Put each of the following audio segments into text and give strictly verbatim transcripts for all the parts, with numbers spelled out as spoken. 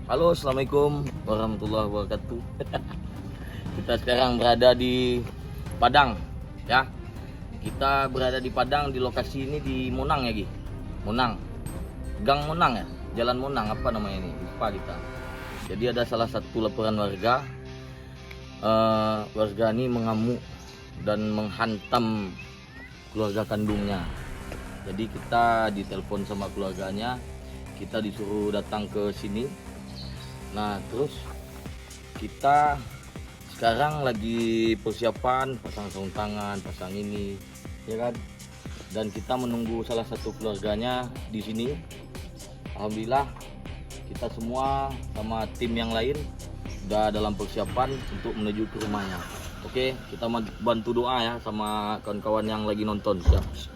Halo, assalamualaikum warahmatullahi wabarakatuh. Kita sekarang berada di Padang, ya. Kita berada di Padang, di lokasi ini di Monang ya, Gi? Monang. Gang Monang ya? Jalan Monang, apa namanya ini? Lupa kita. Jadi ada salah satu laporan warga, eh, warga ini mengamuk dan menghantam keluarga kandungnya. Jadi kita ditelepon sama keluarganya, kita disuruh datang ke sini. Nah, terus kita sekarang lagi persiapan, pasang sarung tangan, pasang ini, ya kan? Dan kita menunggu salah satu keluarganya di sini. Alhamdulillah, kita semua sama tim yang lain udah dalam persiapan untuk menuju ke rumahnya. Oke, kita man-, bantu doa ya sama kawan-kawan yang lagi nonton. Siap.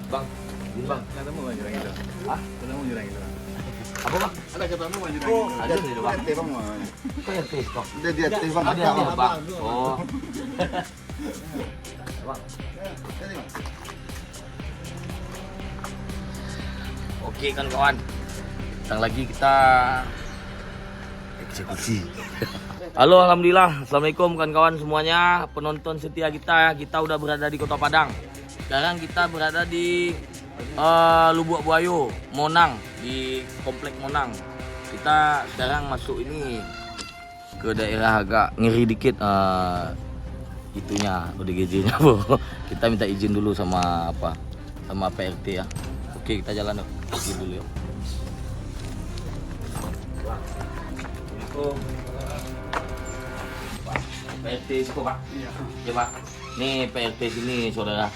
Bang, Bang. Ketemu Bang Jurang itu. Hah? Ketemu Jurang itu. Apa, Bang? Ada ketemu Bang Jurang itu. Ada ni, Bang. Bang. Kau yang tes, Bang? Dia, dia tes, Bang. Ada, ada, Bang. Oh. Bang. Oke, kawan-kawan. Datang lagi kita eksekusi. Halo, alhamdulillah. Assalamualaikum, kawan-kawan semuanya. Penonton setia kita, ya. Kita udah berada di Kota Padang. Sekarang kita berada di, eh, Lubuak Buayo, Monang, di Komplek Monang. Kita sekarang masuk ini ke daerah agak ngeri dikit, eh, itunya, O D G J-nya, bro. Kita minta izin dulu sama apa, sama Pak R T ya. Oke, kita jalan yuk. Izin dulu yuk. Assalamualaikum. Pak R T siko, Pak. Iya. Ya, Pak. Nih Pak R T sini, saudara.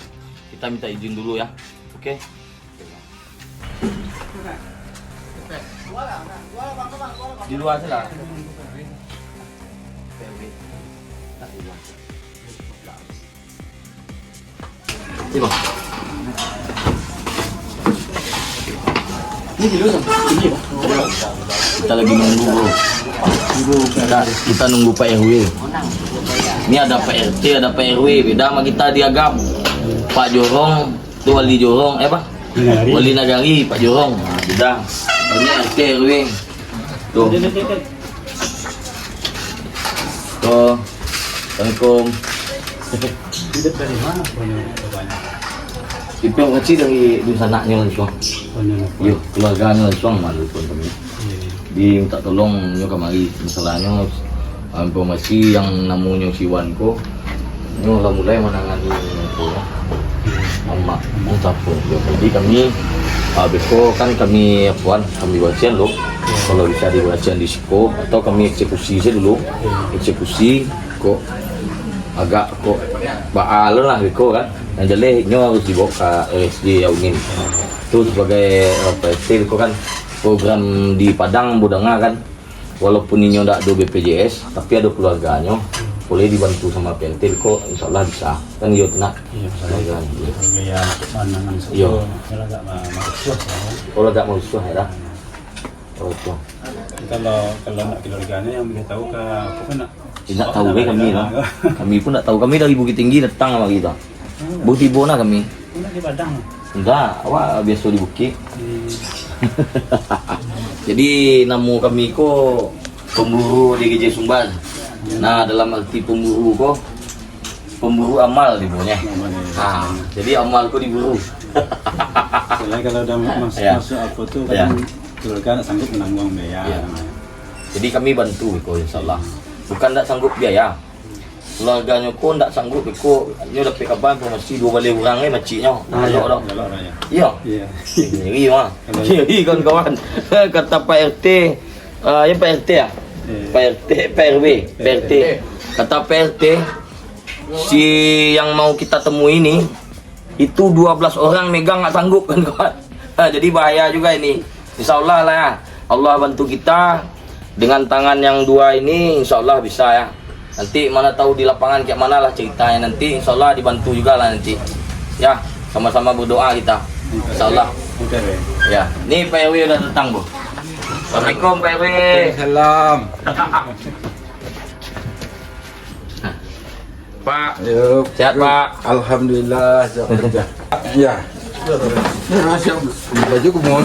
Kita minta izin dulu ya. Oke. Di luar saja lah. Di luar. Ini, Bang. Ini dulu, Bang. Ini, Bang. Kita lagi nunggu, bro. Kita, kita nunggu Pak R W. Ini ada Pak R T, ada Pak R W. Beda sama kita di Agam. Pak Jorong, tu wali Jorong, eh, apa? Nagari. Wali Nagari, Pak Jorong. Nah, beda. Ini R T R W. Tuh. Tuh. Assalamualaikum. Hidup dari mana punya banyak? Itu yang kecil dari dunsanaknyo langsung. Banyak apa? Yo, keluarganyo langsung malu pun kami. Iya, iya. Di minta tolong nyo kamari. Masalahnya, ah, informasi yang namonyo si Wan ko, nyo lah mulai manangani ko, amak, entah apo. Jadi kami, ah, beko kan kami, apoan, kami barasian lo. Kalau bisa dibarasian di siko, atau kami eksekusi saja dulu. Eksekusi, kok agak kok baa lo lah beko kan. Yang jelas nyo harus dibawa ka R S J Yaungin. Tu sebagai, eh, P R T ko kan, program di Padang ambo danga kan. Walaupun inyo ndak ado B P J S, tapi ado keluarganyo, boleh dibantu sama P R T ko, insya Allah bisa. Kan iyo tu nak? Iyo, insya Allah. Keluarga, iyo. Sebagai, ya, pandangan. Iyo. Sajo, kalau agak ma-, marusuah, ya. Kalau agak marusuah, ya dah. Oh, tu. Kalau, kalau nak keluarganyo yang boleh tahu ka, apo kan nak? Indak tahu be kami lah. Kami pun indak tahu. Kami dari Bukittinggi datang kamari tu. Hmm. Baru tibo nah kami. Indak di Padang? Indak, awak biaso di bukik. Hmm. Jadi, namo kami ko pemburu di G J Sumbar. Nah, dalam arti pemburu ko, pemburu amal dibonyo. Amal, ya. Ha, jadi amal ko diburu. Soalnya kalau udah mas-, ya, masuk apa tu, ya, kadang keluarga ndak sanggup menanggung biaya. Ya. Jadi kami bantu iko, insya Allah. Bukan ndak sanggup biaya. Keluarganyo ko ndak sanggup iko, nyo dapek kabar informasi duo baleh urang, eh, maciknyo. Ah, elok, ya, dak? Elok, ya. Iyo. Iya. Ngeri, mah. Kalau ngeri, kawan-kawan. Kata Pak R T, eh, ya, Pak R T ya? Iya. Pak R T, Pak R W, Pak R T. Kata Pak R T, Si yang mau kita temui ni, itu dua belas orang megang nggak sanggup kan, kawan. Ha, jadi bahaya juga ini. Insya Allah lah ya. Allah bantu kita dengan tangan yang dua ini, insya Allah bisa ya. Nanti mana tahu di lapangan kayak mana lah ceritanya. Nanti insya Allah dibantu juga lah nanti. Ya, sama-sama berdoa kita. Insya Allah. Ya, ni Pak R W udah datang, Bu. Assalamualaikum, Pak R W. Salam. Pak. Yo. Sehat, Pak? Alhamdulillah, sehat kerja. Ya. Ya, siap. Baju kumur.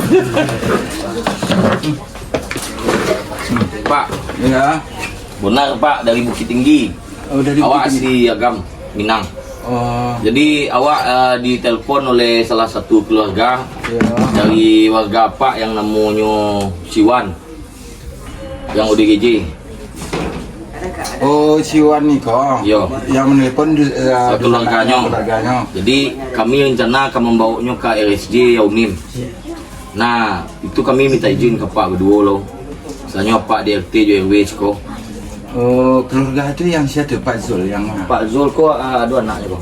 Pak. Ya. Benar, Pak, dari Bukittinggi. Oh, dari Awak Bukittinggi. Asli Agam, Minang. Oh. Jadi, awak, eh, ditelepon oleh salah satu keluarga. Ya. Dari warga Apak yang namonyo Siwan. Yang O D G J. Oh, si Wan ni ko. Yo. Yang menelepon, eh, keluarganyo. Keluarganyo. Jadi, kami rencana akan membawonyo ka R S J Yaumim. Nah, itu kami minta izin ka Apak baduo lo. Misalnyo Apak di R T jo R W siko. Oh, keluarga tu yang sia tu, Pak Zul yang mana? Pak Zul ko, ah, ado anaknyo ko.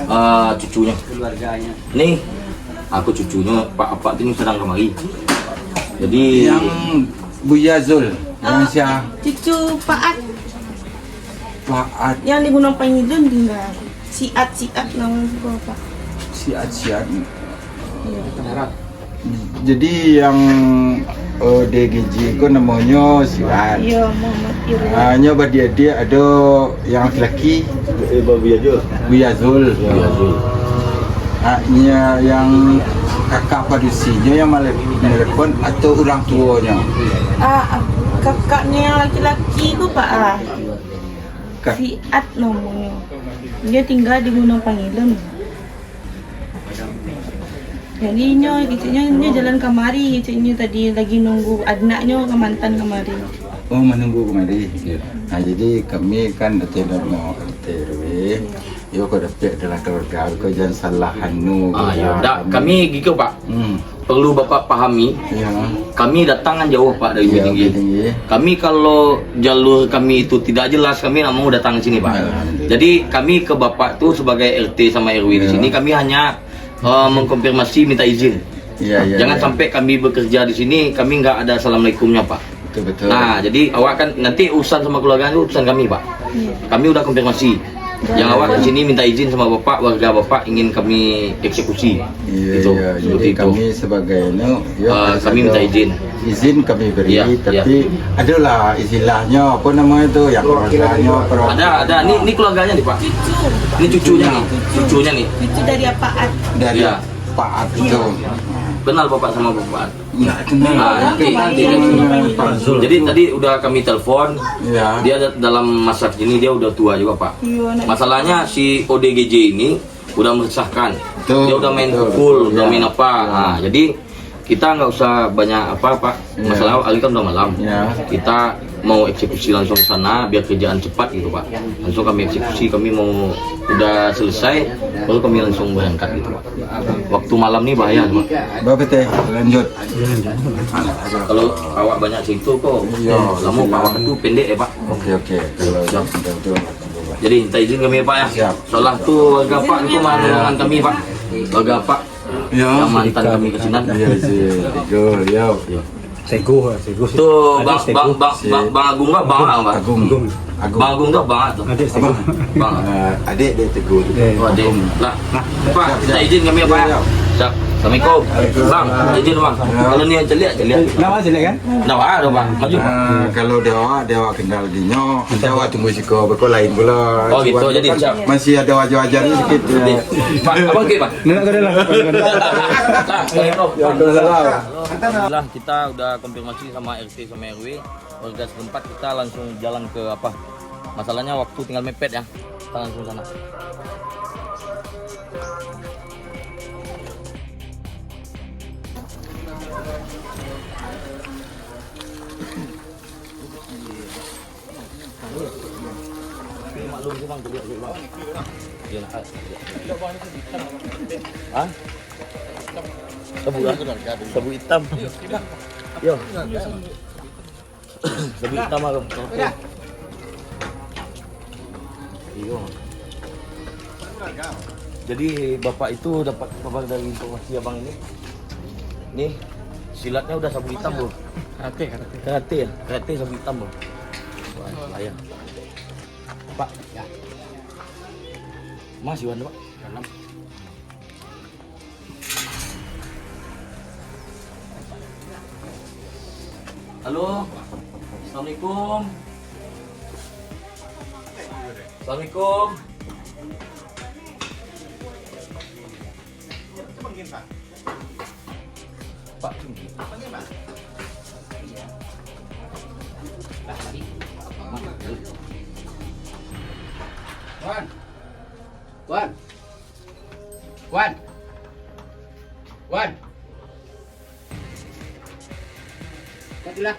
Ah, cucunyo. Keluarganyo. Ni, aku cucunyo, Pak, Apak tu ni sadang kamari. Jadi, yang Buya Zul, yang Ah, sia? Cucu Pak At. Pak At. Yang di Gunung Pangilun tinggal. Si At, si At nama ko, Pak. Si At, si At. Iya. Jadi yang O D G J ko namonyo Siwan. Iya, Muhammad Irwan. Ah, nyo badiak-diak ado yang laki-laki. Eh, Buya Zul. Buya Zul. Buya Zul. Ah, nyo yang kakak padusinyo yang male-, menelepon atau urang tuonyo? Ah, ah, kakaknyo yang laki-laki ko, Pak, ah. Ka- Si At namonyo. Dia tinggal di Gunung Pangilun. Jadi, inyo, keceknyo, inyo jalan kamari, keceknyo tadi lagi nunggu anaknyo ka mantan kamari. Oh, menunggu kamari. Ya. Nah, jadi kami kan ada terima R T R W. Yo, kok dapek adalah keluarga, kok jangan salah anu, Ah, ya. Dak, kami gitu, Pak. Hmm. Perlu Bapak pahami, Ya. kami datang kan jauh, Pak, dari Ya, Bukittinggi. Bukittinggi. Kami kalau jalur kami itu tidak jelas, kami nak mau datang ke sini, Pak. Ya, alhamdulillah. Jadi, kami ke Bapak tu sebagai R T sama R W di Ya. sini, kami hanya, eh, mengkonfirmasi, minta izin. Ya, ya, Jangan ya. sampai kami bekerja di sini, kami nggak ada assalamualaikumnya, Pak. Betul, betul. Nah, jadi awak kan nanti urusan sama keluarga itu urusan kami, Pak. Iya. Kami udah konfirmasi. Iya. Yang awak ke sini minta izin sama Bapak, warga Bapak ingin kami eksekusi. Iya, Gitu, iya. seperti Jadi itu. kami sebagai anu, ya, Ah, harus kami ada minta izin. izin kami beri, Iya, iya. tapi adalah istilahnya, apa namanya itu, yang keluarganya, perwakilan. Ada, ada. Ni, ni keluarganya nih, Pak. Cucu. Ni cucunya nih. Cucu. Cucunya nih. Cucu dari Apak At. Dari Iya. Pak At itu. Iya. Kenal Bapak sama Bapak At? Nggak kenal. Ah, Orang nanti, kemarin nanti. yang Pak Zul. Jadi tadi udah kami telepon. Iya. Dia da-, dalam masa kini dia udah tua juga, Pak. Iya, nak Masalahnya si O D G J ini udah meresahkan. Betul, Dia udah main betul. pukul, udah Iya. main apa. Iya. Ah, jadi kita nggak usah banyak apa, Pak. Iya. Masalah hari kan udah malam. Iya. Kita mau eksekusi langsung sana biar kerjaan cepat gitu, Pak. Langsung kami eksekusi, kami mau udah selesai, baru kami langsung berangkat gitu, Pak. Waktu malam ni bahaya, Pak. Bapak teh, lanjut. Kalau awak banyak cerita kok, Iya, lama, Pak. silakan. Waktu pendek ya, Pak. Oke, oke. Kalau Siap. jam sudah betul, Pak. Jadi, minta izin kami, Pak, ya. Siap. Soalnya tu warga Pak tu mah Ya. dengan kami, Pak. Warga Pak Ya. yang mantan kami ke Sinan. Iya, sih. Betul, ya. Ya. Teguh, Teguh. Tu Adik Bang, Teguh. Bang, Bang, Bang, Bang Agung kan Bang, Bang? Agung. Agung. Agung. Bang Agung tu Bang tu. Adik Abang. Teguh. Bang. Eh, adik dia Teguh tu. Eh. Oh, adik. Agung. Lah, Pak, minta izin kami, Pak. Ya, ya. Siap. Assalamualaikum. Waalaikumsalam. Bang, izin, Bang. Ya. Kalau ni yang celiak, celiak. Nampak celiak kan? Nampak ada, Bang. Maju. Ah, kalau dia awak, dia awak kenal dinyo, nanti awak tunggu siko, beko lain pula. Oh, gitu. Cuman Jadi, kan siap. masih ada wajar-wajar ni sikit, ya. Jadi, Pak, abang ke, Pak? Nak kau dah lah. Assalamualaikum. Waalaikumsalam. Alhamdulillah, kita udah konfirmasi sama R T sama R W, warga setempat, kita langsung jalan ke apa? Masalahnya waktu tinggal mepet ya. Kita langsung sana. Maklum sih, Bang, geliat, geliat, Bang. Iya, nak. Hah? Sabuk, ah? Sabuk hitam. Yo. Sabuk hitam, Bang. Oke. Iyo. Jadi, Bapak itu dapat kabar dari informasi Abang ini. Nih, silatnya udah sabuk hitam, Bro. Karate, karate. Karate ya? Karate sabuk hitam, Bro. Wah, bahaya. Pak. Ya. Mas Iwan, Pak. Dalam. Halo. Assalamualaikum. Assalamualaikum. Pak. Wan. Wan. Wan. Wan. Matilah.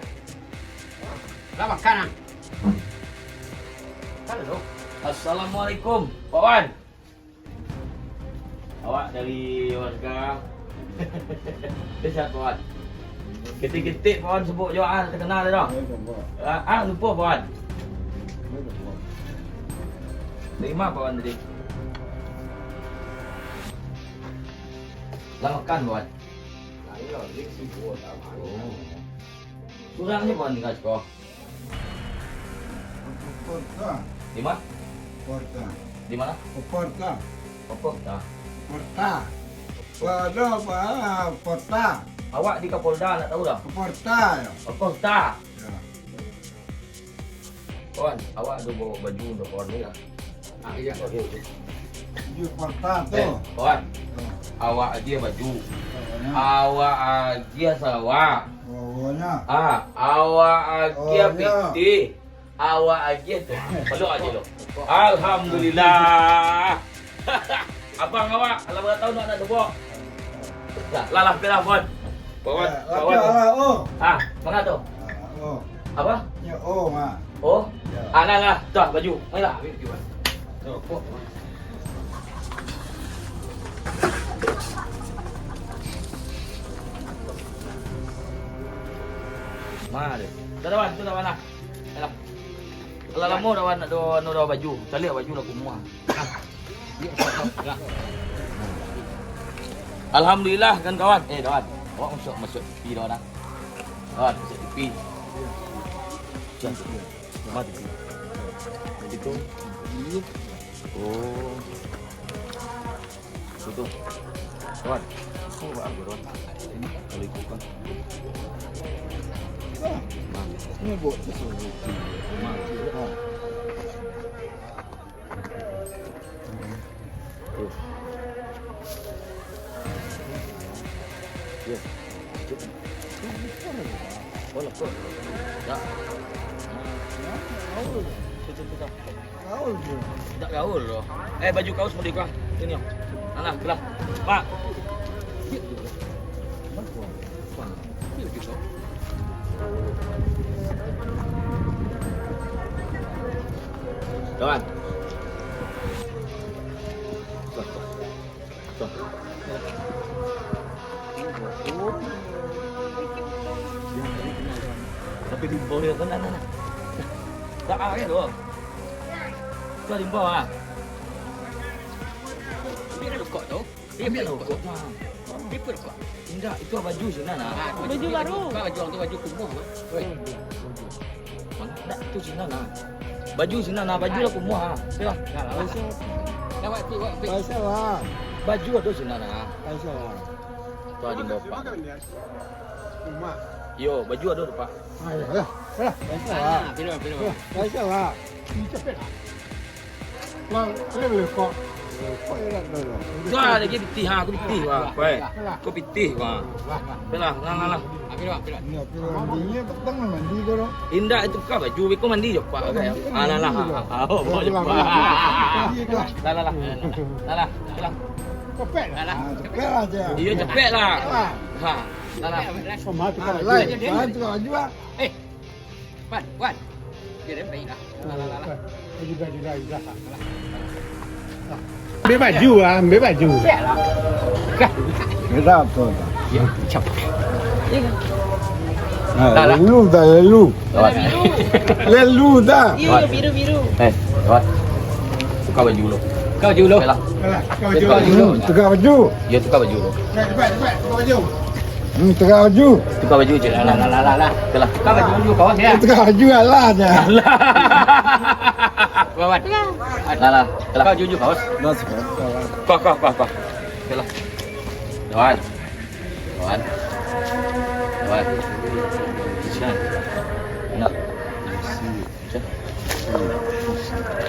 Lah makan ah. Halo. Assalamualaikum, Pak Wan. Awak dari warga. Sehat, Pak Wan. Ketek-ketek Pak Wan sebut jo, ah, terkenal dah. Ah, ah, lupa Pak Wan. Terima Pak Wan tadi. Lah makan Pak Wan. Oh. Surang je Pak Wan tinggal siko. Oporta. Di ma? Oporta. Di mana? Oporta. Oporta. Oporta. Ado apa? Oporta. Awak di Kapolda, nak tahu dah? Oporta, ya. Oporta. Ya. Kawan, awak ado bawa baju untuk kawan ni lah. Ah, iya. Oke, oke. Di Oporta tu. Eh, kawan. Ya. Awak agiah baju. Awaknya. Awak agiah sarawa. Awaknya. Ah, awak agiah pitih. Awak agiah tu. Peluk aja lo. Alhamdulillah. Abang awak, alah bara taun nak, nak tubok? Lah, lah, lah, pi lah, Bon. Bon, ya, Bon. Lah, oh. Ah, mana tu? Ah, oh. Apa? Ya, oh, ma. Oh? Ya. Ah, lah, lah. Dah, baju. Marilah. Ambil baju, Bon. Rokok, Bon. Ma dia. Dah, dah, Bon. Tu dah, Bon, lah. Alah. Alah lamo dah, Wan, nak do, anu dah baju. Caliak baju lah kumuah. Alhamdulillah kan, kawan. Eh, kawan. Awak masuk, masuk T V dah, dah. Kawan, masuk T V. Siap, siap. Mati. Jadi tu. Oh. Betul. Kawan, aku buat apa, kawan? Ini kalau ikut kan. Ini buat sesuatu. Yo. Yo. Oh, lah, kok. Tak. Tutup, tutup. Gaul tu. Dak gaul tu. Eh, baju kaus mau dibuang. Sini, Om. Alah, belah. Pak. Kawan. Tapi di bawah dia, nah, nah, nah. Tak ada tu. Tu di bawah. Ambil rokok tu. Ambil rokok tu. Ambil rokok. Indak, itu baju sinan, nah. Ah, tu baju baru. Bukan baju orang tu, baju kumuah, ah. Oi. Indak, tu sinan, nah. Baju sinan, nah. Baju lah kumuah, ah. Okey lah. Dah, dah, dah. Dah, buat, buat, buat. Baju ada sinan, nah. Tu di bawah, Pak. Yo, baju ada tu, Pak. Ah, yo, yo. Yo, biaso lah. Ah, piro, piro. Yo, biaso lah. Bang, piro beli kok? Kok yo nak dulu. Sudah lagi pitih, ha, aku pitih, wah. Weh. Aku pitih, wah. Lah, lah, lah, lah. Ah, piro, piro. Ini piro mandinya, petang mandi kau dah. Indak, itu bukan baju, beko mandi jo, Pak. Oh, mandi kan. Ah, lah, lah. Mandi lah. Ah, oh, boleh, Pak. Mandi lah. Lah, lah, lah. Lah, lah. Lah, lah. Cepet lah. Lah, lah. Ah, cepet lah, Cak. Iyo, cepet lah. Lah. Ha. Alah. Lai, lai, tukar baju ah. Eh. Wan, Wan. Dia dah baik dah. Alah, alah, alah. Juga, juga, juga. Ambil baju ah, ambil baju. Biarlah. Beda apa tu? Ya, cap. Nah, lalu dah, lalu. Lalu dah. Iyo, biru-biru. Eh, Wan. Buka baju dulu. Tukar baju dulu. Yalah. Yalah, tukar baju. Tukar baju dulu. Hmm, tukar baju. Yo, tukar baju dulu. Cepat, cepat, tukar baju. Hmm, tukar baju. Tukar baju je. Lah, lah, lah, lah, lah. Yalah. Tukar baju dulu, kawan, yo. Tukar baju, alah je. Alah. Kawan. Lah, lah. Yalah. Tukar baju dulu, kawan. Dah, sudah. Kau, kau, kau, kau. Yalah. Kawan. Kawan. Kawan. Siap. Nak. Cah.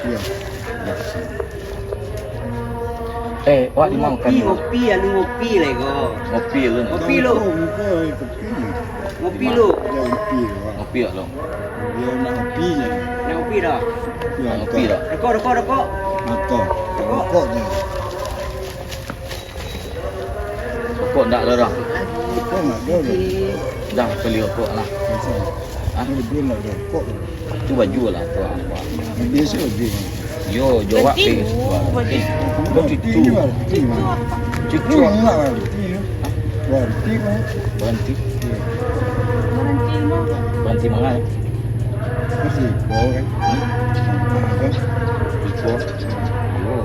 Iya. Iya. Eh, awak di ma makan? Ngopi, ngopi, anu ngopi lai ko. Ngopi lu. Ngopi lu. Ngopi lu. Ngopi lu. Ngopi lu. Dia nak ngopi je. Nak ngopi dah. Nak ngopi dah. Rokok, rokok, rokok. Rokok. Rokok. Rokok ndak ada dah. Rokok ndak ada dah. Dah, beli rokok lah. Biasa. Hah? Ni dia ndak ada rokok. Tu baju lah, tu apa? Biasa baju. Yo, jawab. Ganti dulu baju. Ganti tu. Ganti mah. Cucu. Cucu. Ni lah ganti. Ganti mah. Ganti. Ganti mah. Ganti mah. Masih ipo kan? Hmm? Apa? Ipo. Oh.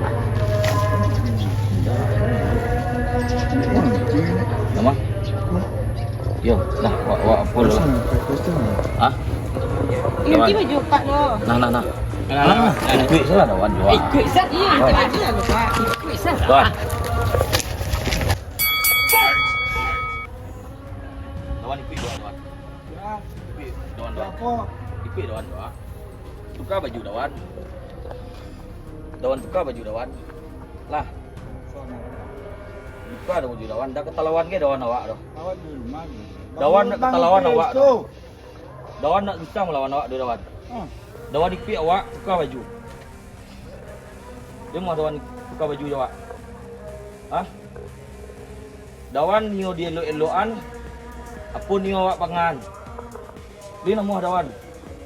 Nama? Yo, nah, wak, wak, apa lu? Hah? Ganti baju kak lo. Nah, nah, nah. Nah, nah, nah. Ikuik salah dah, wan, wan. Ikuik salah. Iya, ikuik aja lah, Pak. Ikuik salah. Wan. Lawan ikuik, lawan, lawan. Ya. Ikuik, lawan, lawan. Apa? Ikuik, lawan, lawan. Tukar baju, lawan. Lawan tukar baju, lawan. Lah. Tukar baju, lawan. Dah katalawan ke, lawan awak, doh. Lawan di rumah ni. Lawan nak katalawan awak, doh. Lawan nak susah malawan awak, doh, lawan. Hmm. Lawan ikuik awak, tukar baju. Dia mau lawan tukar baju, awak. Hah? Dawan nio di elok-elokan, apo nio awak pangan? Di namuah Dawan,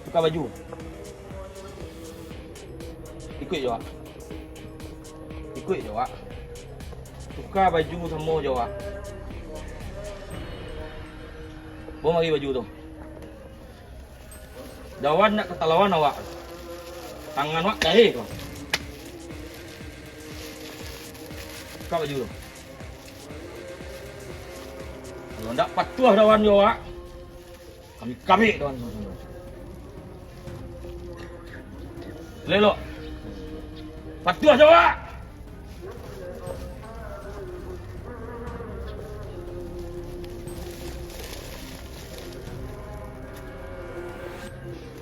tukar baju. Ikuik jo awak. Ikuik jo awak. Tukar baju samo jo awak. Bawa mari baju tu. Dawan nak katalawan awak. Tangan awak gae ko. Buka baju tu. Kalau ndak patuah Dawan jo awak, kami kabek Dawan. Lelok. Patuah jo awak.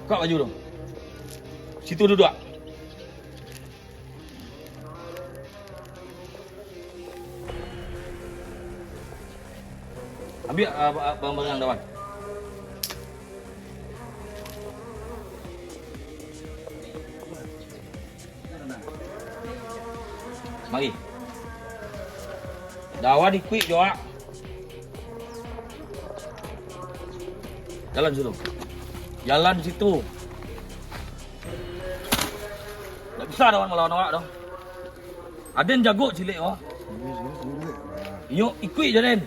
Buka baju tu. Situ duduak. Ambiak, ah, ah, barang-barang Dawan. Mari. Dawan ikuik jo awak. Jalan situ. Jalan situ. Ndak bisa Dawan malawan awak doh. Aden jago cilik ko. Inyo ikuik jo den.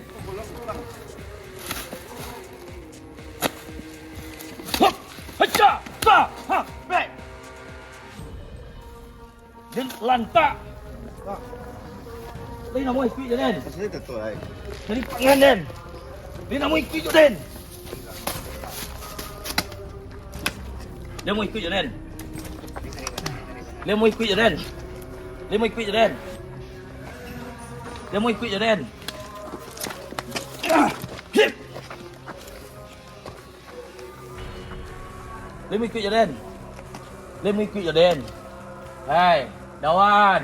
Hop! Haca! Ta! Ha! Bek! Den lantak. Lai namuah ikuik jo den. Jadi pangan den. Lai namuah ikuik jo den. Lai namuah ikuik jo den. Lai namuah ikuik jo den. Lai namuah ikuik jo den. Lai namuah ikuik jo den. Hip. Lai namuah ikuik jo den. Lai namuah ikuik jo den. Hai, Dawan.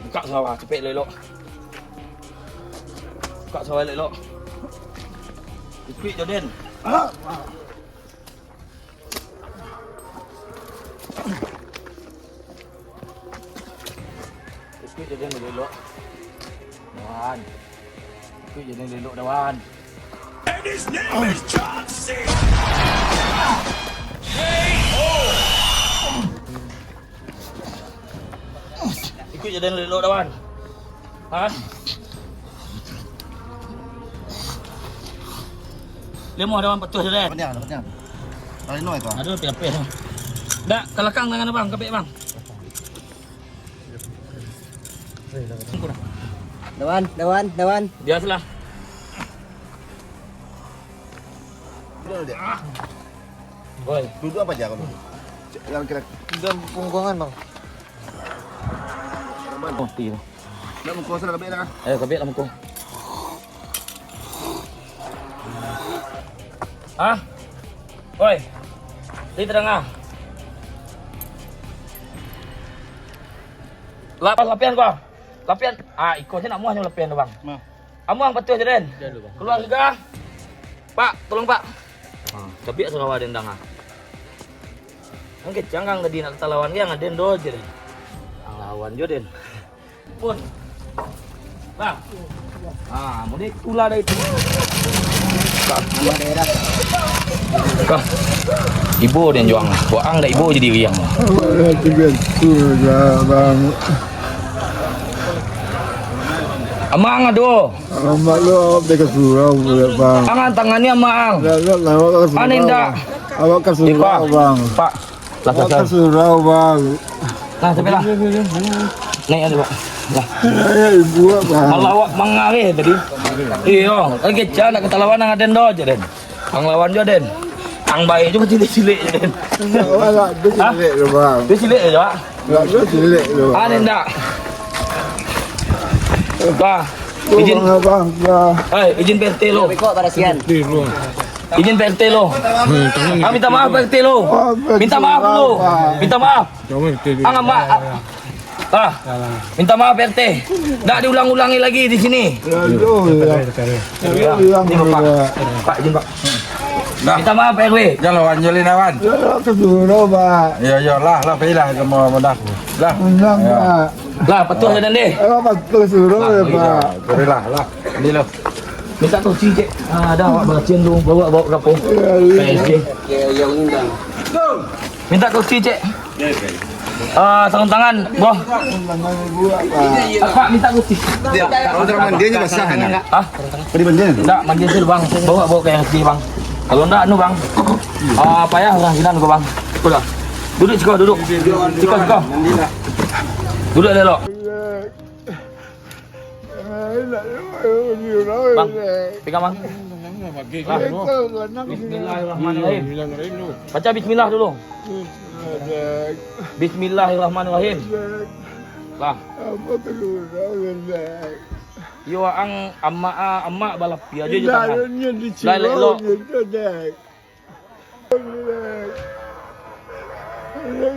Buka sawah, capek elok-elok. Buka sawah elok-elok. Ikuik jo den. Ikuik jo den elok-elok. Dawan. Ikuik jo den elok-elok, Dawan. And his name is John Cena. Ikuik jo den elok-elok, Dawan. Ha? Limo ado, Bang, patuah je, Den. Paniang, paniang. Kalau ino itu. Aduh, piapeh. Dak, kalakang tangan, Bang, kabek, Bang. Dawan, dawan, dawan. Biasalah. Udah, udah. Woi. Duduk apa aja kamu? Yang kira. Udah punggungan, Bang. Aman. Oh, iya. Nak muka sana, kabek lah. Ayo, kabek lah muka. Ah? Oi. Di tadanga. Lap-, lapian ko. Lapian. Ah, iko se nak muahnyo lapian tu, Bang. Nah. Amuah patuah je, Den. Jan dulu, Bang. Kaluar gagah. Pak, tolong, Pak. Ah, tabiak sarawa Den dang, ah. Ang kecang kang tadi nak talawan, kang aden do je, Den. Ang lawan jo, Den. Pun. Bang. Ah, mode tulah dari tu. Kah. Ibo den juang. Buat ang dak ibo jadi riang. Awak lah tiga tu lah, Bang. Amang ado. Amak lo awak ka surau pulak, Bang. Angan tangan ni, Amang. Lah, lah, lah, awak ka surau. Aneh ndak? Awak ka surau, Bang. Pak. Lah, awak ka surau, Bang. Nah, tapi lah. Naik aja, Pak. Lah. Naik ibu, Bang. Kalau awak mangareh tadi. Iyo, lagi cak nak katalawan nang aden do je, Den. Ang lawan jo, Den. Ang baik jo, cilik-cilik je, Den. Awak lah, tu cilik tu, Bang. Tu cilik je, Pak. Lah, tu cilik tu. Aneh ndak? Bah, izin. Bang, Bang, Bang. Eh, izin P R T lo. Bikok barasian. Izin P R T lo. Ah, minta maaf P R T lo. Minta maaf dulu. Minta maaf. Ang amak. Ah, minta maaf P R T. Ndak diulang-ulangi lagi di sini. Aduh, ya. Ini Bapak. Pak, izin, Pak. Minta maaf, Pak R W. Yo lah, Wan, jolin, Wan. Yo, yo, lah, lah, pailah sama Mandak. Lah. Lah, patuah je, Den, deh. Yo, patuah suruh, Pak. Pailah, lah. Ni lo. Minta kursi, cek. Ah, dah, awak balacian dulu, bawa, bawa ke kampung. P S J. Minta kursi, cek. Ah, sarung tangan, bro. Pak, minta kursi. Kalau cara mandinya basah, kan? Hah? Tadi mandinya? Enggak, mandian tu, Bang. Bawa, bawa ke R S J, Bang. Kalau enggak, anu, Bang. Ah, payah orang Cina tu, Bang. Udah. Duduk siko, duduk. Siko, siko. Duduk elok. Bang, pegang, Bang. Lah. Bismillahirrahmanirrahim. Baca bismillah dulu. Bismillahirrahmanirrahim. Lah. Iyo, ang amak, ah, amak balapia ajo jo tangan. Lah, elok.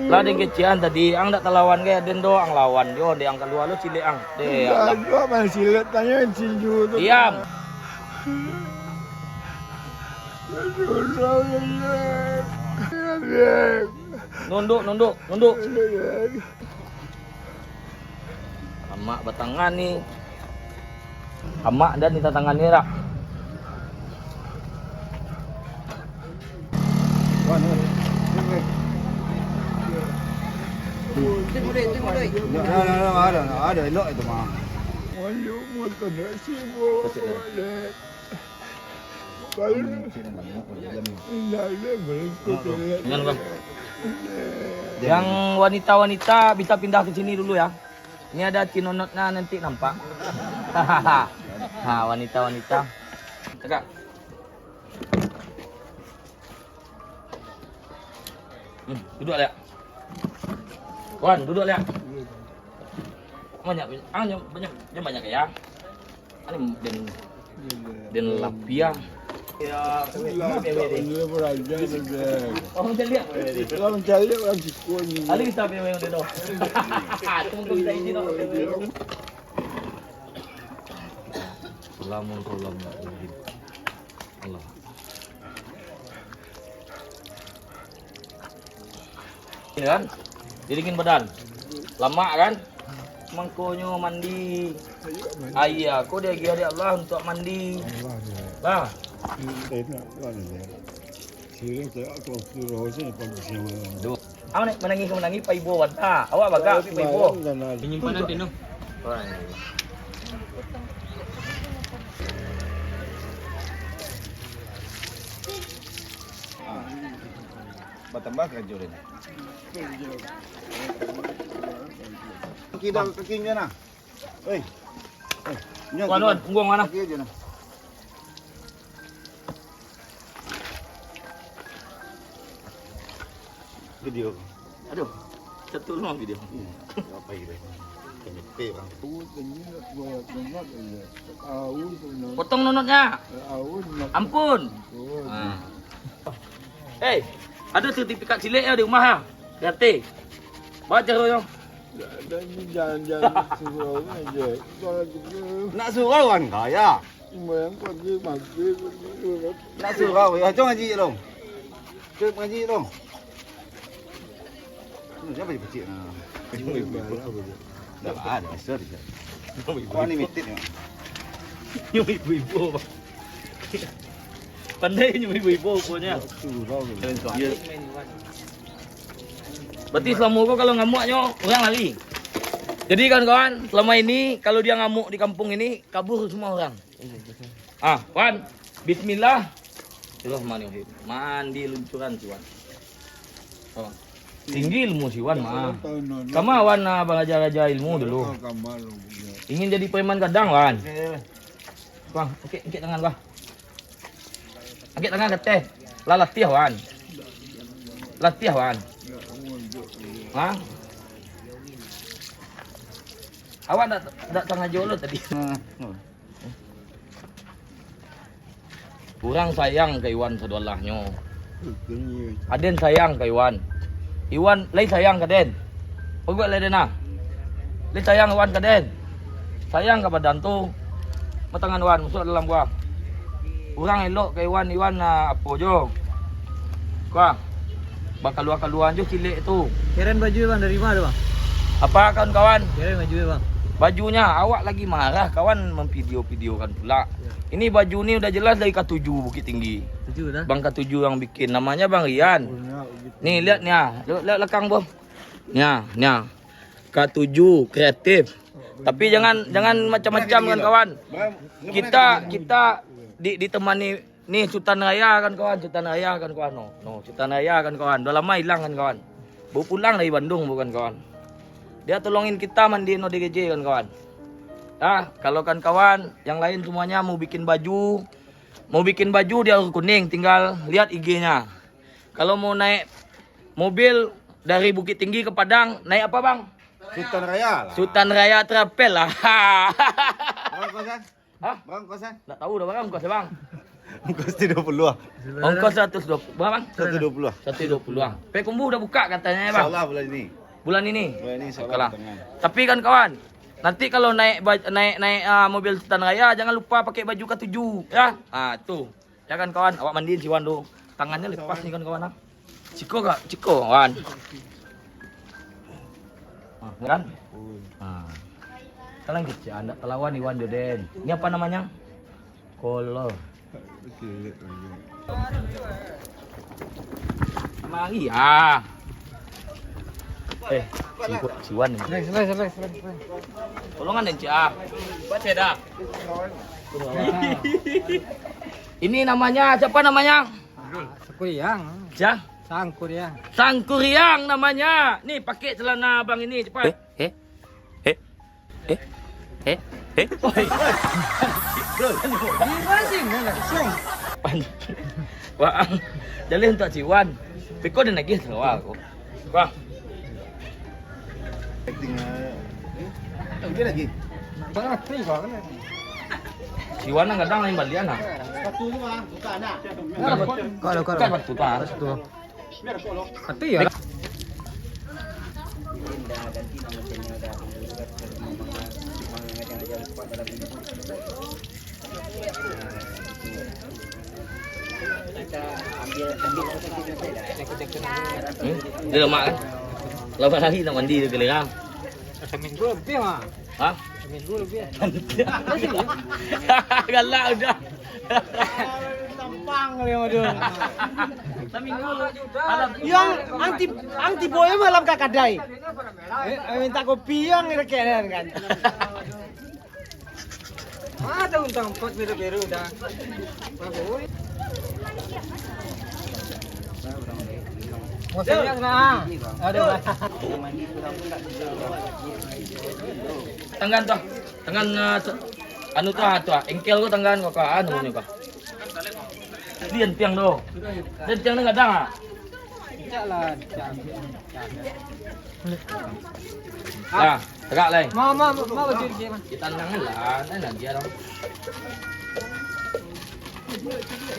Lah, dek kecian tadi, ang dak talawan ka aden do, ang lawan jo, dek ang kalua lo cilik ang. Dek, ang. Aduh, abang cilik, tanyo tinju tu. Diam. Aduh, ya Allah. Nunduk, nunduk, nunduk. Amak batangan ni. Amak dan di tatangan ni dak. Ada, ada, ada, ada elok itu mah. Dengan, Bang. Yang wanita-wanita bisa pindah ke sini dulu ya. Ini ada cinonotnya nanti nampak. Ha, wanita-wanita. Tegak. Hmm, duduk liak. Wan, duduk liak. Banyak, ah, banyak, banyak ya. Ani den, den lapia. Ya, oh, macam lihat. Kalau mencari orang siko ni. Ali bisa P W dia tu. Tunggu kita izin apa P W. Selamun, selamun. Allah. Ya kan? Diringin badan. Lamak kan? Mangkonyo mandi. Aia ko diagiah dek Allah untuak mandi. Lah. Duh. Apo ni, manangih ka manangih, Pak Ibo wanta. Awak bagak, Pak Ibo. Penyimpanan penuh. Wah. Tambah karajo den. Kaki dah, kaki nyo nah. Oi. Oi. Nyo, wan, wan, pungguang mana? Kaki aja nah. Video. Aduh, satu rumah video. Iya, apa gitu? Kenyete bang. Potong nunutnya. Ampun. Ah. Hei, ada sertifikat cilik ya di rumah ya? Lihat. Baca dulu. Jangan, jangan surau aja. Nak surau kan kaya. Nak surau, ya, cuma ngaji dong. Cuma ngaji dong. Siapa je pecik nah? Dah lah, dah biasa dia. Kau ni mitik ni. Nyum ibu-ibu, Bang. Pandai nyum ibu-ibu pokoknya. Surau. Ya. Berarti selama ko kalau ngamuknyo, orang lari. Jadi kawan-kawan, selama ini kalau dia ngamuk di kampung ini, kabur semua orang. Ah, Wan. Bismillah. Bismillahirrahmanirrahim. Mandi luncuran si Wan. Oh. Tinggi ilmu si Wan mah. Kama Wan, ah, baraja-raja ilmu dulu. Ingin jadi preman gadang, Wan. Bang, angkek, angkek tangan, Bang. Angkek tangan ka ateh. Lah latiah, Wan. Latiah, Wan. Ha? Awak ndak, ndak tangajo lo tadi. Urang sayang ka Iwan sadolahnyo. Aden sayang ka Iwan. Iwan lai sayang ka den. Paguak lai den ah. Lai sayang Iwan ka den. Sayang ka badan tu. Matangan Wan, masuak dalam gua. Urang elok ka Iwan, Iwan, ah, apo jo. Kuah. Bakalua-kaluaan jo cilik tu. Keren baju bang, dari mana tu bang? Apa kawan-kawan? Keren baju bang. Bajunya, awak lagi marah kawan memvideo-videokan pula. Ya. Ini baju ni udah jelas dari Katuju Bukittinggi. Tujuh dah. Bang Katuju yang bikin, namanya Bang Rian. Oh, ya, gitu. Nih lihat nih ah, lihat, lihat belakang boh. Nih ah, nih ah. Katuju kreatif. Tapi jangan, jangan macam-macam kan kawan. Kita, kita di, ditemani Nih, Sutan Raya kan kawan, Sutan Raya kan kawan, no. No, Sutan Raya kan kawan, udah lama hilang kan kawan. Baru pulang dari Bandung bukan kawan. Dia tolongin kita mandiin O D G J kan kawan. Nah, kalau kan kawan, yang lain semuanya mau bikin baju, mau bikin baju di Alur Kuning, tinggal lihat I G-nya. Kalau mau naik mobil dari Bukittinggi ke Padang, naik apa, Bang? Sutan Raya lah. Sutan Raya Travel lah. Berapa, Bang? Hah? Berapa ongkosnya? Ndak tahu dah berapa ongkosnya, Bang. Ongkos tu dua puluh ah. Ongkos seratus dua puluh. Berapa, Bang? Seratus dua puluh ah. Seratus dua puluh ah. Payakumbuh udah buka katanya, Bang. Insya Allah bulan ini. Bulan ini? Bulan ini, insya Allah. Oke lah. Tapi kan, kawan, nanti kalau naik ba-, naik, naik, ah, mobil Sutan Raya, jangan lupa pakai baju K tujuh, ya. Ah, tu. Ya kan, kawan, awak mandiin si Wan tu. Tangannya lepas ni kan, kawan, ah. Ciko gak? Ciko, Wan. Ah, kan? Ah. Kalang kecil, ndak talawan Iwan jo den. Ini apa namanya? Kolor. Mari, ah. Eh, si, si Wan ni. Tolongan den, Cik, ah. Baca dah. Ini namanya, siapa namanya? Sangkuriang. Siang? Sangkuriang. Sangkuriang namanya. Nih, pakai celana abang ini, cepat. Eh, eh, eh, eh, eh, eh. Wah, jaleh untuak si Wan. Piko den nagih sawa ko. Wah. Acting, eh. Tahu dia lagi. Si Wan nan gadang lain balian ah. Sepatu tu ah, buka nak. Kalau, kalau. Bukan sepatu ah. Sepatu. Kata ya. Hmm? Dia lemak kan? Lapan hari nak mandi dia giliran. Seminggu lebih mah. Hah? Seminggu lebih. Galak udah. Tampang dia mah tu. Seminggu. Yang ang ti-, ang tibo malam ka kadai. Eh, minta kopi yang dekat kan. Ada untang empat biru-biru dah. Bagus. Musimnya senang. Aduh. Tangan tu. Tangan, ah, se-, anu tu, ah, tu, ah. Engkel tu tangan kau, kau, anu ni kau. Di tiang tu. Di tiang ni gadang, ah. Cak lah, cak. Lah, tegak lai. Ma, ma, ma, baju dia, ma. Kita tenang lah, tenang dia dong.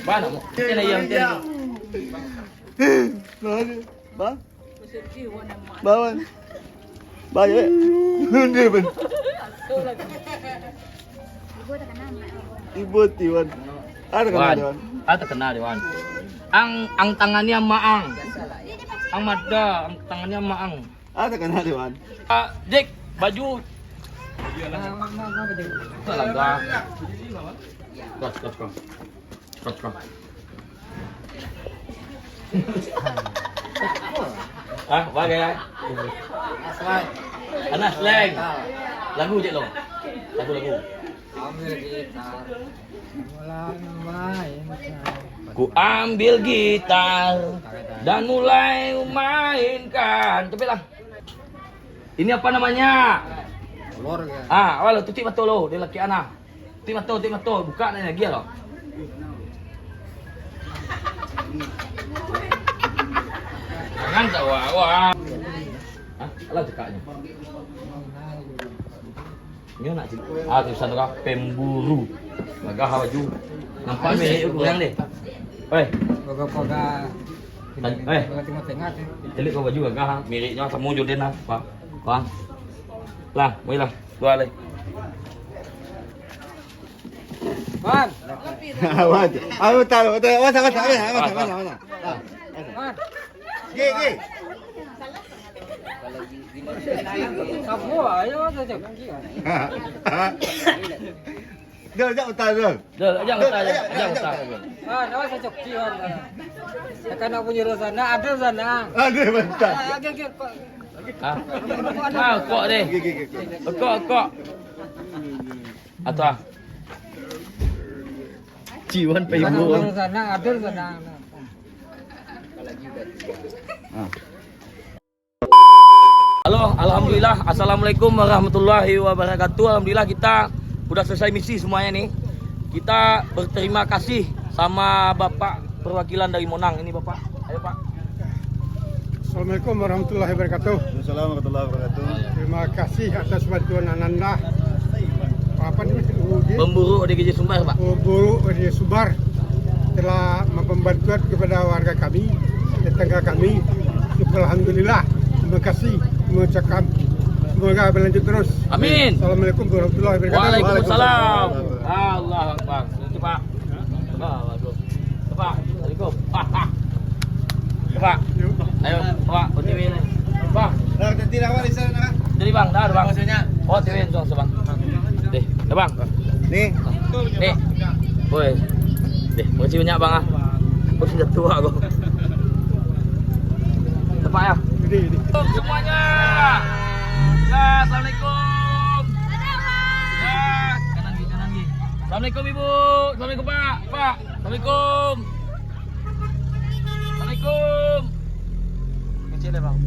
Mana mau? Ini yang dia. Mana? Ba? Bawan. Ba, ya. Dia pun. Ibu Tiwan. Ada kenal Wan. Ada kenal Wan. Ang, ang tangannya maang. Ang mada, ang tangannya maang. Ada kenal Wan. Ah, Jack, baju. Salah gua. Kos, kos, kos. Kos, kos. Ah, bagai, ah. Anas Leng. Lagu je lo. Lagu-lagu. Ku ambil gitar dan mulai memainkan. Tapi lah. Ini apa namanya? Kolor ke? Ah, awal tutup mata lo, dia laki anak. Tutup mata, tutup mata, buka nak lagi lo. Jangan tak wah, wah. Hah? Alah cekaknya. Nyo nak cari, ah, tulisan tu kan, pemburu. Gagah baju. Nampak mirip kurang deh. Oi. Gagah-gagah. Tan-, eh. Gagah tengah-tengah tu. Telik kau baju gagah, miripnyo samo jo den lah. Wah. Wah. Lah, mulai lah. Dua lai. Wan. Wan. Aku tahu, tahu. Masa, masa, masa, masa, masa. Wan. Gih, gih. Sabuah, ayo, ayo, ayo. Dah, ajak utang, dah. Dah, ajak utang, dah, ajak utang. Ah, dah, saya coki, Wan. Takkan nak punyo sana, ada sana. Ada, bentar. Ah, oke, oke, kok. Ah. Ah, kok deh. Oke, oke, oke, oke. Kok, kok. Atau ah. Ciwan pe ibu. Ada sana, ada sana. Ah. Halo, alhamdulillah. Assalamualaikum warahmatullahi wabarakatuh. Alhamdulillah, kita udah selesai misi semuanya nih. Kita berterima kasih sama Bapak perwakilan dari Monang. Ini Bapak. Ayo, Pak. Assalamualaikum warahmatullahi wabarakatuh. Waalaikumsalam warahmatullahi wabarakatuh. Terima kasih atas bantuan Ananda. Apa namanya? Pemburu O D G J Sumbar, Pak. Pemburu O D G J Sumbar telah membantu kepada warga kami, tetangga kami. Syukur alhamdulillah. Terima kasih mengucapkan. Semoga berlanjut terus. Amin. Assalamualaikum warahmatullahi wabarakatuh. Waalaikumsalam. Allahu Akbar. Itu, Pak. Pak, Assalamualaikum. Pak. Ayo, Pak, O T W ni. Bang. Dah, nanti dah, Bang, di sana, dah. Jadi, Bang, dah, Bang. Maksudnya? O T W langsung, Bang. Deh, dah, Bang. Ni. Ni. Woi. Deh, makasih banyak, Bang, ah. Aku sudah tua, aku. Tepat, ya? Ini, ini. Semuanya. Ya, assalamualaikum. Ya, kanan, kanan, kanan. Assalamualaikum, Ibu. Assalamualaikum, Pak. Pak. Assalamualaikum. Assalamualaikum. Kecil ya, Bang.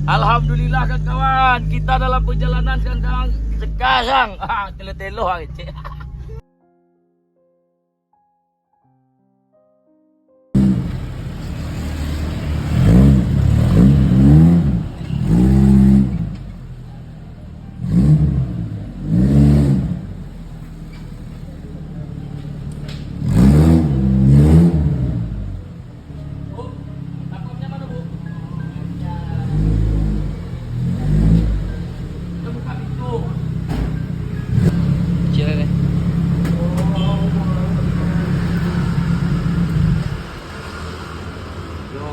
Alhamdulillah, kawan-kawan, kita dalam perjalanan sekarang, sekarang. Ah, telo-telo ah, kecil. Kecil ni. Yo.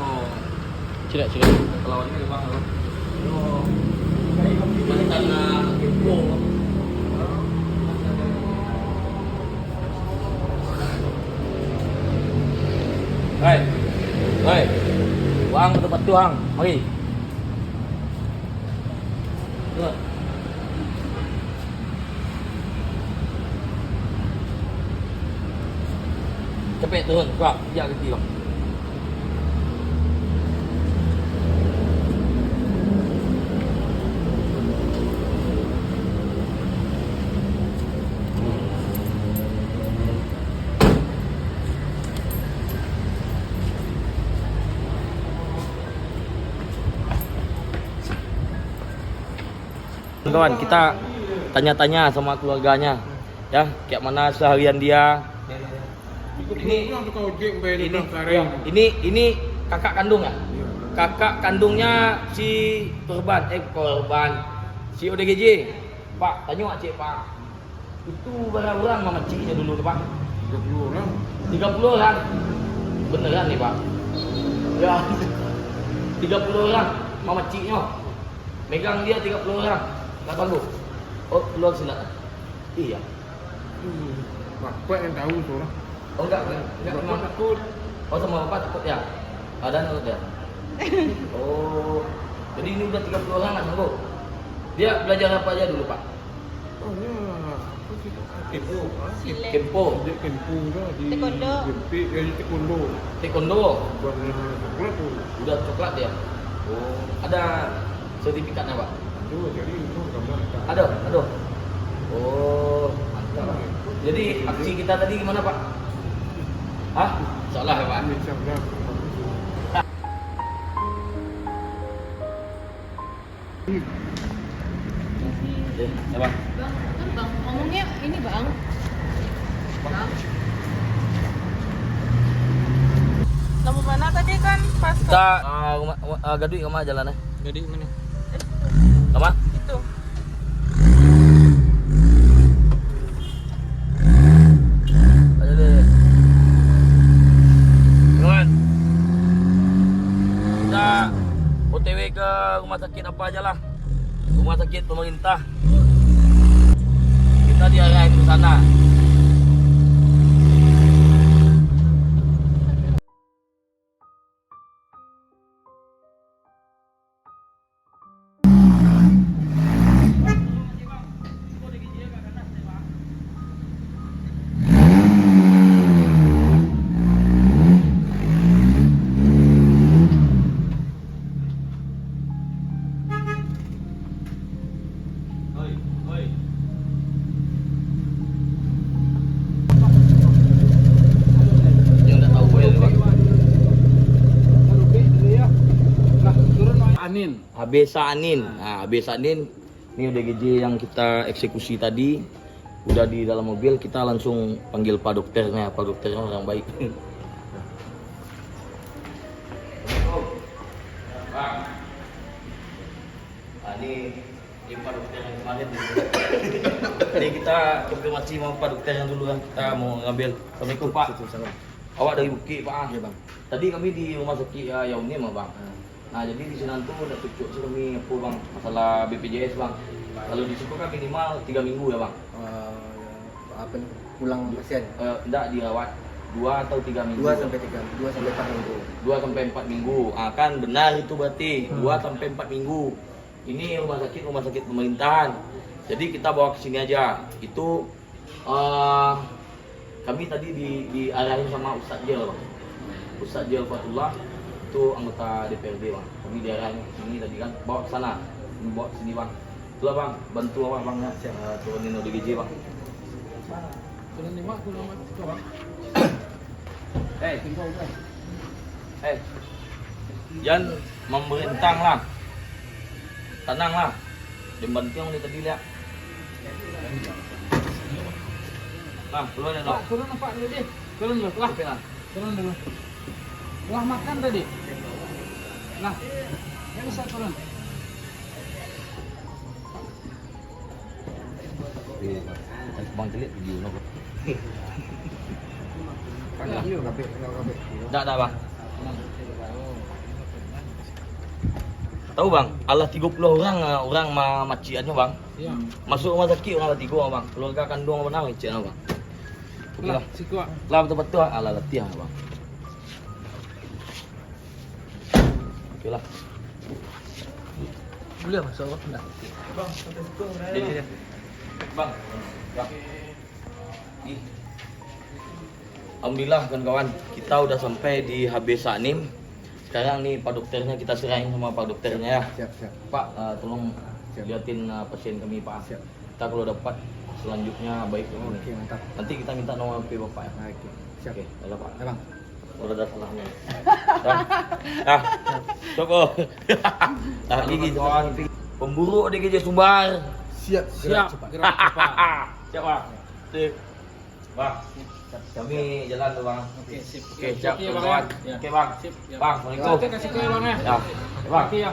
Cilak, cilak. Kalau ni memang, yo. Macam, ah, kepo. Hai. Hai. Wang, tempat tu, Wang. Mari. Tuh. Capek turun, kuat, pijak kaki, bang. Kawan, kita tanya-tanya sama keluarganya, ya, kayak mana seharian dia. Ini, ini, ya, ini, ini kakak kandung, ya? Kakak kandungnya si korban, eh, korban, si O D G J. Pak, tanyo cek, Pak. Itu bara urang mamaciknyo dulu tu, Pak? Tiga puluh orang. Tiga puluh orang? Beneran ni, Pak? Ya. Tiga puluh orang mamaciknyo. Megang dia tiga puluh orang. Nggak sanggup? Oh, keluar silakan. Iya. Hmm, bapak yang tahu tu lah. Oh, enggak, enggak, enggak, bapak memang takut. Oh, sama bapak takut ya? Ada takut ya? Oh. Jadi ini udah tiga puluh orang nggak sanggup? Dia belajar apa aja dulu, Pak? Oh, ya. Apa sih? Kempo. Silat. Kempo. Dia kempo dah di Taekwondo. Gempik, ya, di taekwondo. Taekwondo? Warna coklat tu. Udah coklat ya? Oh, ada sertifikatnya, Pak? Aduh, jadi itu gambar, Pak. Ada, ada. Oh, mantap. Jadi, aksi kita tadi gimana, Pak? Hah? Insya Allah ya, Pak? Insya Allah. Oke, ya, Bang. Bang, kan Bang, ngomongnya ini, Bang. Bang. Lampu mana tadi kan pas kita, ah, rumah, rumah, ah, Gaduik rumah jalan, eh? Gaduik mana? Rumah? Itu. Ayo deh. Kawan. Kita O T W ke rumah sakit apa aja lah. Rumah sakit pemerintah. Kita diarahin ke sana. Anin. Habis Anin. Ah, habis Anin. Ni O D G J yang kita eksekusi tadi. Udah di dalam mobil, kita langsung panggil Pak Dokternya. Pak Dokternya orang baik. Bang. Ah, ni, ni Pak Dokter yang kemarin. Ni kita konfirmasi sama Pak Dokter yang dulu kan. Kita mau ngambil. Assalamualaikum, Pak. Waalaikumsalam. Awak dari Bukik, Pak, ah? Iya, Bang. Tadi kami di rumah sakit, ah, Yauni mah, Bang. Ah. Nah, jadi di sinan tu ndak cocok sih kami, apa, Bang, masalah B P J S, Bang. Kalau di situ kan minimal tiga minggu ya, Bang? Eh, apa ni, pulang pasien? Eh, ndak, dirawat dua atau tiga minggu. Dua sampai tiga, dua sampai empat minggu. Dua sampai empat minggu. Ah, kan benar itu berarti, hmm, dua sampai empat minggu. Ini rumah sakit, rumah sakit pemerintahan. Jadi kita bawa ke sini aja. Itu, eh, kami tadi di, diarahin sama Ustaz Jel, Bang. Ustaz Jel Fatullah, itu anggota D P R D, Bang. Kami diarahin ke sini tadi kan, bawa ke sana. Bawa ke sini, Bang. Itulah, Bang, bantu awak, Bang, ya. Siap. Eh, turunin O D G J, Bang. Turun lima, turun lima, turun. Eh. Eh. Jan mamarintah lah. Tanang lah. Dek bantiang dari tadi liak. Nah, turun ya, Pak, turun, Pak, dulu deh. Turun dulu, lah. Oke lah. Turun dulu. Lah makan tadi. Nah, ya bisa turun. Bang Celik video no. Ndak, ndak, Bang. Tahu, Bang, alah tigo puluah urang, urang ma-, macik aja, Bang. Iya. Masuk rumah sakit urang lah tigo, Bang. Keluarga kandung bana macik, Bang. Oke lah. Lah, batua-batua, alah latiah, Bang. Oke lah. Boleh masuk, Bang? Ndak. Jadi, Bang. Bang. Ih. Alhamdulillah, kawan-kawan, kita udah sampai di H B Sanim. Sekarang nih, Pak Dokternya kita serahin sama Pak Dokternya, ya. Siap, siap. Pak, eh, tolong, siap, liatin, eh, pasien kami, Pak. Siap. Kita kalau dapat selanjutnya baik. Oke, mantap. Nanti kita minta nomor H P Bapak, ya. Oke, siap. Oke, ada, Pak. Ya, Bang. Udah ada salahnya. Dah. Dah. Cukup. Dah, gigi, kawan. Pemburu O D G J Sumbar. Siap, gerak Siap, cepat. Gerak cepat. Siap, Bang. Sip. Bang, kami jalan tu, Bang. Oke, sip. Oke, siap, Oke, Bang, kawan. ya. Oke, Bang. Sip, ya. Bang, Assalamualaikum. Oke, kasih ke, Bang, ya. Ya, Bang. Oke, ya.